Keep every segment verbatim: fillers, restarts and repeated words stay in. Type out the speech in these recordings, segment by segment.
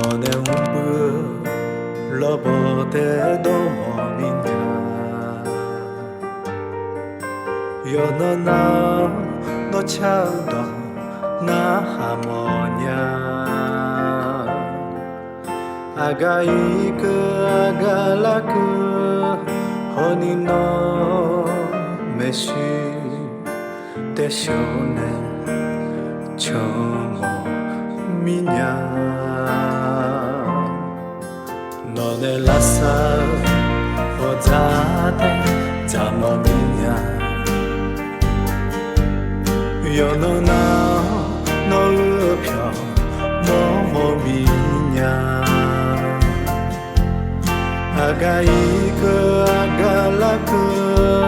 Nawq nae mrbuir-eu lawrbawq tae dawr mawf mir nya. Yawqnan nar, nawr car-eu dawq narhaq mawf nya. Aqgaf ir keuv aqgaf lar keuv, hawni nawr maeqshi tae sheuq-awr nae canmawf mir nya. Nawq nae lavsav-eu ghawqdzaq tae dzaqmawf mir nya. Yawqnan nar, nawr-eu pyawq mawrmawr mir nya. Aqgaf ir keuv aqgaf lar keuv,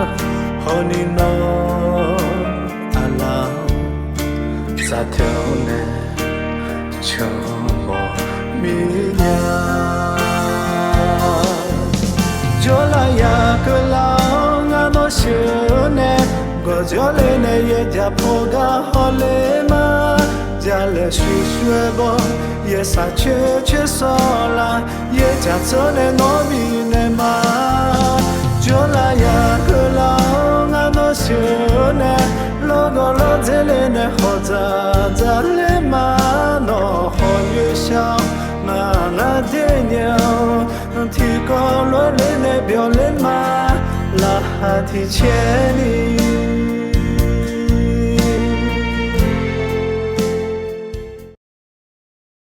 hawni nawr aqlaf-anr saqtae-awr nae canmawf mir nya. Jawrlaf yaq keuvlar-awr ngar nawr sheuq-eu nae, gawqjawr le nae yaerjaq paw gar hawler ma. Jalaeq shuir shuir-aer baw, yaersaq coer coer sawr la, yaerjaq tsawr nae nawr bifnaeq ma. Jawrlaf yaq keuvlar-awr ngar nawr sheuq-eu nae, lawrgawv lawrdzer le nae hawq dzaq dzaq ler ma. Nawq hawq yoer shar-awr ngaq ngar daer nyae-awr, tiqkawv lof-aer le nae byawq ler ma. Laqkhaq tiq caer ni